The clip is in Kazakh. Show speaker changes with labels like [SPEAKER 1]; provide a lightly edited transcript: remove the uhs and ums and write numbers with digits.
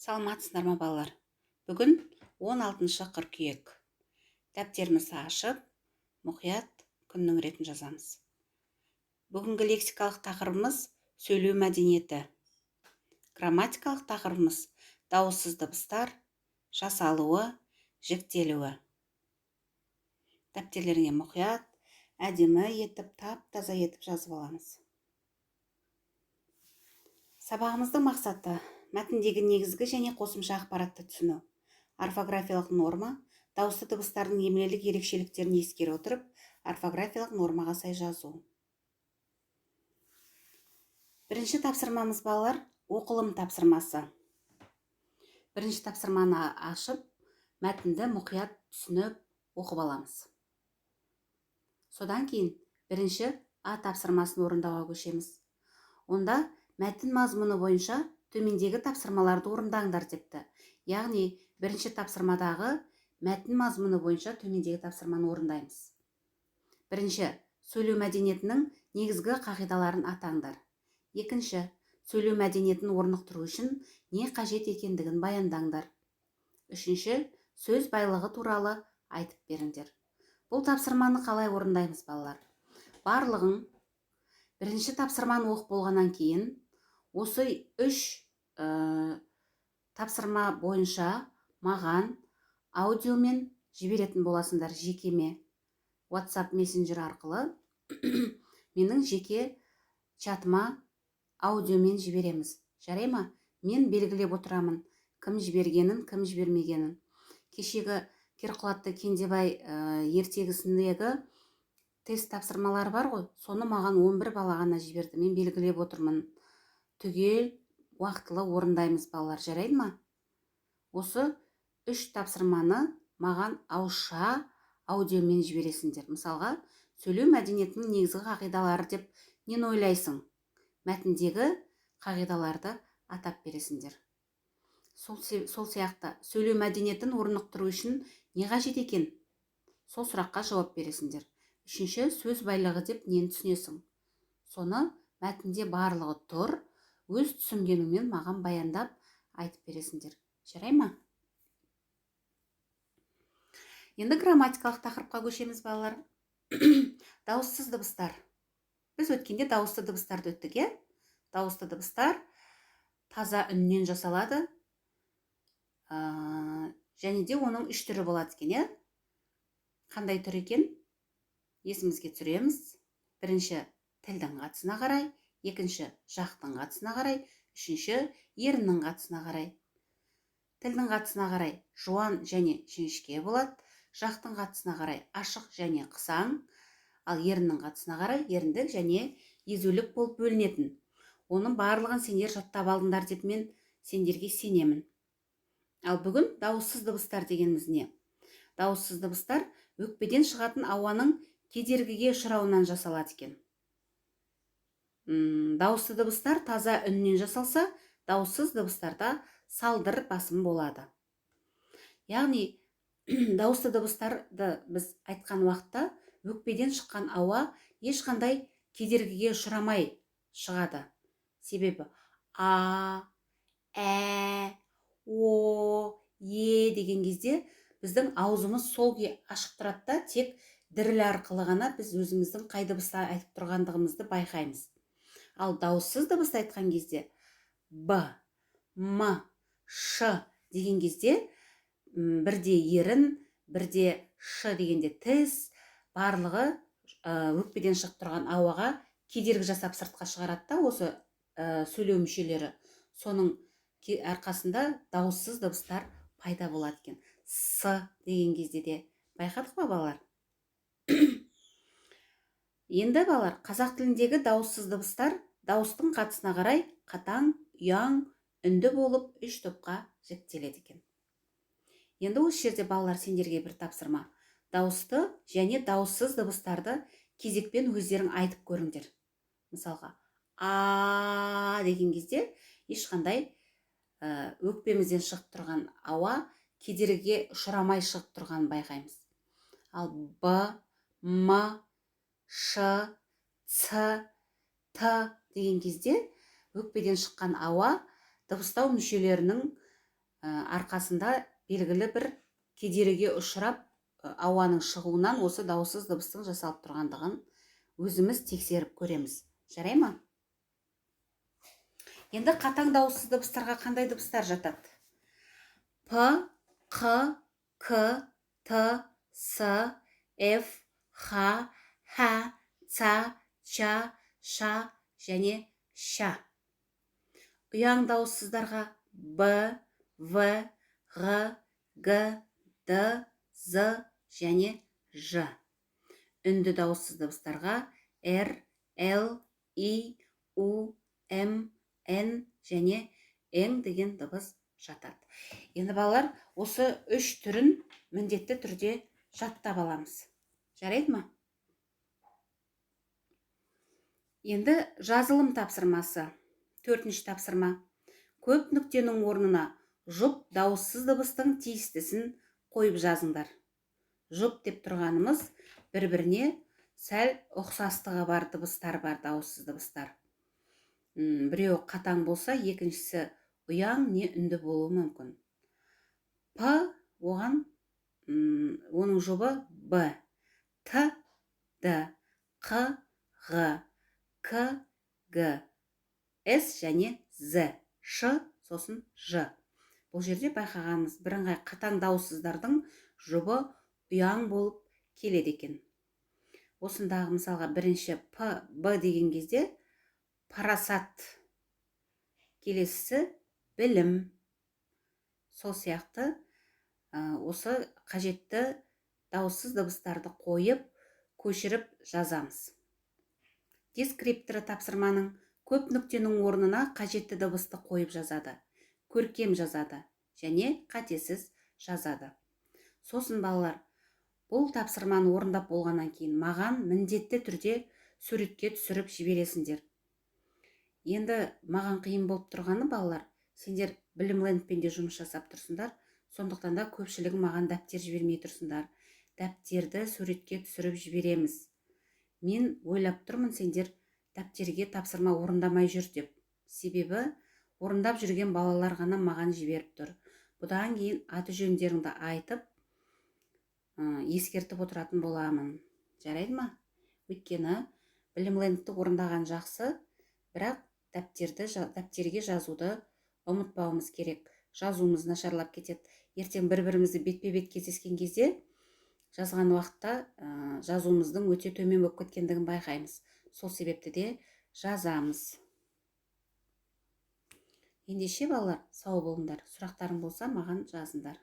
[SPEAKER 1] Саламатсыздар ма, балалар? Бүгін 16 қыркүйек. Дәптерімізді ашып, мұқият күннің ретін жазамыз. Бүгінгі лексикалық тақырыбымыз – сөйлеу мәдениеті. Грамматикалық тақырыбымыз – дауыссыз дыбыстар, жасалуы, жіктелуі. Дәптерлеріңе мұқият, әдемі етіп, тап таза етіп жазып аламыз. Сабағымыздың мақсаты: мәтіндегі негізгі және қосымша ақпаратты түсіну, орфографиялық норма, дауысты дыбыстардың емлелік ерекшеліктерін ескере отырып, орфографиялық нормаға сай жазу. Бірінші тапсырмамыз, балалар, оқылым тапсырмасы. Бірінші тапсырманы ашып, мәтінді мұқият түсініп оқып аламыз. Содан кейін бірінші А тапсырмасын орындауға көшеміз. Онда мәтін мазмұны бойынша төмендегі тапсырмаларды орындаңдар депті. Яғни бірінші тапсырмадағы мәтін мазмұны бойынша төмендегі тапсырманы орындаймыз. Бірінші, сөйлеу мәдениетінің негізгі қағидаларын атаңдар. Екінші, сөйлеу мәдениетін орнықтыру үшін не қажет екендігін баяндаңдар. Үшінші, сөз байлығы туралы айтып беріңдер. Бұл тапсырманы қалай орындаймыз, балалар? Барлығың бірінші тапсырманы оқып болғаннан кейін осы үш тапсырма бойынша маған аудиомен жіберетін боласыңдар жекеме, WhatsApp мессенджер арқылы менің жеке чатыма аудиомен жібереміз, жарай ма? Мен белгілеп отырамын кім жібергенін, кім жібермегенін. Кешегі Керқұлатты Кендебай ертегісіндегі тест тапсырмалары бар ғой, соны маған 11 бала ғана жіберді. Мен белгілеп отырмын. Түгел уақытылы орындаймыз, балалар, жарайды ма? Осы үш тапсырманы маған ауызша аудиомен жібересіңдер. Мысалға, сөйлеу мәдениетінің негізгі қағидалары деп нені ойлайсың? Мәтіндегі қағидаларды атап бересіңдер. Сол сияқты сөйлеу мәдениетін орнықтыру үшін не қажет екен? Сол сұраққа жауап бересіңдер. Үшінші, сөз байлығы деп нені түсінесің? Соны мәтінде барлығы тұр, өз түсінгеніңмен маған баяндап айтып бересіңдер, жарай ма? Енді грамматикалық тақырыпқа көшеміз, балалар. Дауыссыз дыбыстар. Біз өткенде дауысты дыбыстарды өттік, иә? Дауысты дыбыстар таза үннен жасалады және де оның үш түрі болады екен, иә? Қандай түр екен, есімізге түсіреміз. Бірінші, тілдің қатысына қарай, екінші, жақтың қатысына қарай, үшінші, еріннің қатысына қарай. Тілдің қатысына қарай жуан және жіңішке болады, жақтың қатысына қарай ашық және қысаң, ал еріннің қатысына қарай еріндік және езулік болып бөлінетін. Оның барлығын сендер жаттап алдыңдар деп мен сендерге сенемін. Ал бүгін дауыссыз дыбыстар дегеніміз не? Дауыссыз дыбыстар өкпеден шығатын ауаның кедергіге ұшырауынан жасалады екен. Дауысты дыбыстар таза үннен жасалса, дауыссыз дыбыстарда салдыр басым болады. Яғни дауысты дыбыстарды біз айтқан уақытта өкпеден шыққан ауа ешқандай кедергіге ұшырамай шығады. Себебі а, ә, о, е деген кезде біздің аузымыз сол күйі ашық тұрады да, тек діріл арқылы ғана біз өзіміздің қай дыбысты айтып тұрғандығымызды байқаймыз. Ал дауыссыз дыбысты айтқан кезде, б, м, ш деген кезде бірде ерін, бірде ш дегенде тіс, барлығы өкпеден шығып тұрған ауаға кедергі жасап, сыртқа шығарады да осы сөйлеу мүшелері. Соның арқасында дауыссыз дыбыстар пайда болады екен. С деген кезде де байқадық па, балалар? Енді, балалар, қазақ тіліндегі дауыссыз дыбыстар дауыстың қатысына қарай қатаң, ұяң, үнді болып үш топқа жіктеледі екен. Енді осы жерде, балалар, сендерге бір тапсырма: дауысты және дауыссыз дыбыстарды кезекпен өздерің айтып көріңдер. Мысалға, а деген кезде ешқандай өкпемізден шығып тұрған ауа кедергіге ұшырамай шығып тұрғанын байқаймыз. Ал б, м, ш, ц, т деген кезде өкпеден шыққан ауа дыбыстау мүшелерінің Арқасында белгілі бір кедергіге ұшырап, ауаның шығуынан осы дауыссыз дыбыстың жасалып тұрғандығын өзіміз тексеріп көреміз. Жарай ма? Енді қатаң дауыссыз дыбыстарға қандай дыбыстар жатады? П, Қ, К, Т, С, Ф, Х, Х, Ц, Ч, Ш және Щ. Ұяң дауыссыздарға Б, В, Ғ, Г, Д, З және Ж. Үнді дауыссыз дыбыстарға Р, Л, И, У, М, Н және Н деген дыбыс жатады. Енді, балалар, осы үш түрін міндетті түрде жаттап аламыз. Жарайды ма? Енді жазылым тапсырмасы. Төртінші тапсырма. Көп нүктенің орнына жұп дауыссыз дыбыстың тиістісін қойып жазыңдар. Жұп деп тұрғанымыз бір-біріне сәл ұқсастығы бар дыбыстар бар, дауыссыз дыбыстар. Біреуі қатаң болса, екіншісі ұяң не үнді болуы мүмкін. П оған, оның жұбы Б, Т, Д, Қ, Ғ, К, Г, С және З, Ш, сосын Ж. Бұл жерде байқағанымыз, бірыңғай қатаң дауыссыздардың жұбы ұяң болып келеді екен. Осындағы мысалға бірінші П, Б деген кезде парасат, келесісі білім. Сол сияқты осы қажетті дауыссыз дыбыстарды қойып, көшіріп жазамыз. Дескрипторы тапсырманың көп нүктенің орнына қажетті дыбысты қойып жазады, көркем жазады және қатесіз жазады. Сосын, балалар, бұл тапсырманы орындап болғаннан кейін маған міндетті түрде суретке түсіріп жібересіңдер. Енді маған қиын болып тұрғаны, балалар, сендер Білімлендпен де жұмыс жасап тұрсыңдар, сондықтан да көпшілігі маған дәптер жібермей тұрсыңдар. Дәптерді суретке түсіріп жібереміз. Мен ойлап тұрмын, сендер дәптерге тапсырма орындамай жүр деп. Себебі орындап жүрген балалар ғана маған жіберіп тұр. Бұдан кейін аты жөндеріңді айтып, ескертіп отыратын боламын. Жарайды ма? Өйткені Білімлендті орындаған жақсы, бірақ дәптерге жазуды ұмытпауымыз керек. Жазуымыз нашарлап кетеді. Ертең бір-бірімізді бетпе-бет кездескен кезде жазған уақытта жазуымыздың өте төмен болып кеткендігін байқаймыз. Сол себепті де жазамыз. Ендеше, балалар, сау болыңдар. Сұрақтарың болса, маған жазыңдар.